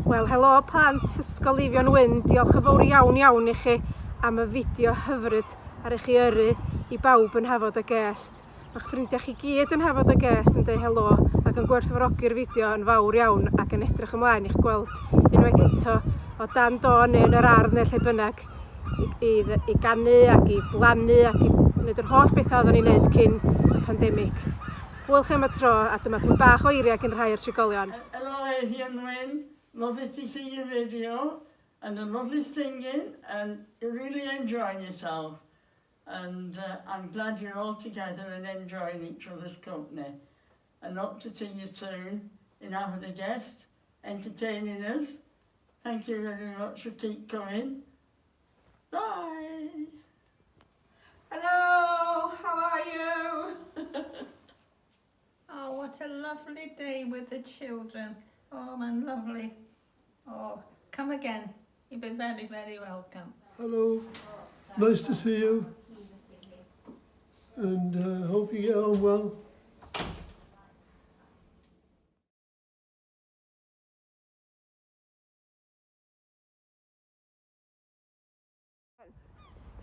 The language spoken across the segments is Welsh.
Wel, helo plant Ysgol Eifion Wyn, diolch yn fawr iawn iawn i chi am y fideo hyfryd ar eich yrru i bawb yn Hafod y Gest. Mae'ch ffrindiau chi gyd yn Hafod y Gest yn dweud helo ac yn gwerthfawrogi'r fideo yn fawr iawn ac yn edrych ymlaen i'ch gweld unwaith eto o dan do neu yn yr ardd neu lle bynnag i, i, i ganu ac i blannu ac i wneud yr holl bethau oedden ni'n wneud cyn y pandemig. Hwyl chi am y tro, a dyma pyn bach o eiriau gyn rhai o'r trigolion. Helo Eifion Wyn, lovely to see your video and the lovely singing and you're really enjoying yourself and uh, I'm glad you're all together and enjoying each other's company and hope to see you soon in having a guest entertaining us. Thank you very much for keep coming. Bye! Hello, how are you? oh, what a lovely day with the children. Oh, man, lovely. Oh, come again. You'll be very, very welcome. Hello, nice to see you. And uh, hope you get on well.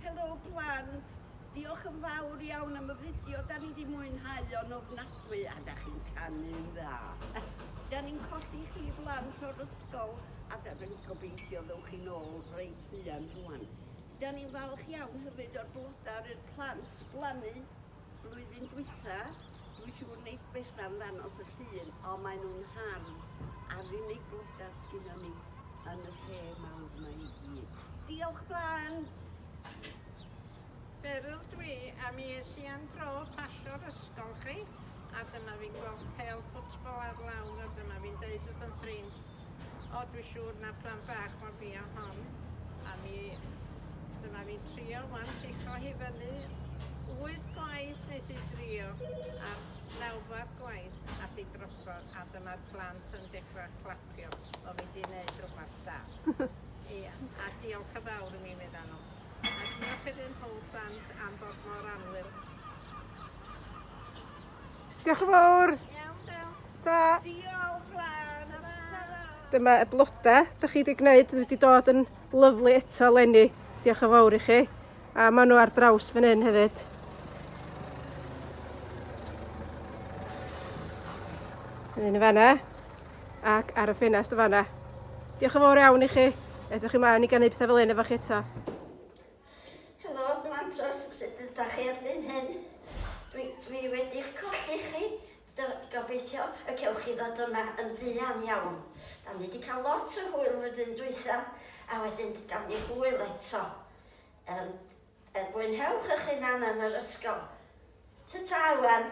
Helo blant, diolch yn fawr iawn am y fideo, da ni wedi mwynhau o'n ofnadwy a da chi'n canu'n dda. Da ni'n colli chi blant o'r ysgol a da ni'n gobeithio ddewch chi nôl reit fuan rwan. Da ni'n falch iawn hefyd o'r blodau i'r plant blannu blwyddyn dwytha. Dwi'n siŵr neith Bethan ddangos y llun, ond maen nhw'n hardd a'r unig blodau sgynnon ni yn y lle mawr 'ma i gyd. Diolch blant! Beryl dwi a mi es i am dro pasio'r ysgol chi a dyma fi'n gweld pêl ffwtbol ar lawr a dyma fi'n deud wrth yn ffrind o dwi siŵr na plant bach ma bia hon a mi dyma fi'n trio wan llucho hi fyny wyth gwaith nes i drio a'r nawfed gwaith ath hi drosodd a dyma'r plant yn dechrau clapio bo fi 'di neud rwbath da. Ia, a diolch yn fawr i mi medda nhw. A diolch iddyn nhw plant am fod mor annwyl. Diolch yn fawr. Iawn, del. Ta. Diolch plant. Ta-ra. Dyma y blodau dych chi wedi gwneud, wedi dod yn lyfli eto eleni. Diolch yn fawr i chi. A maen nhw ar draws fan hyn hefyd. Un yn fanna. Ac ar y ffenest yn fanna. Diolch yn fawr iawn i chi. Edrych ymlaen i ganu pethau fel hyn efo chi eto. Helo blantos, sut ydach chi erbyn hyn? Dwi, dwi wedi'ch colli chi. Gobeithio y cewch chi ddod yma yn fuan iawn. Da ni wedi cael lot o hwyl flwyddyn dwytha, a wedyn gawn ni hwyl eto. Yym, mwynhewch eich hunan yn yr ysgol. Ta-ta wan!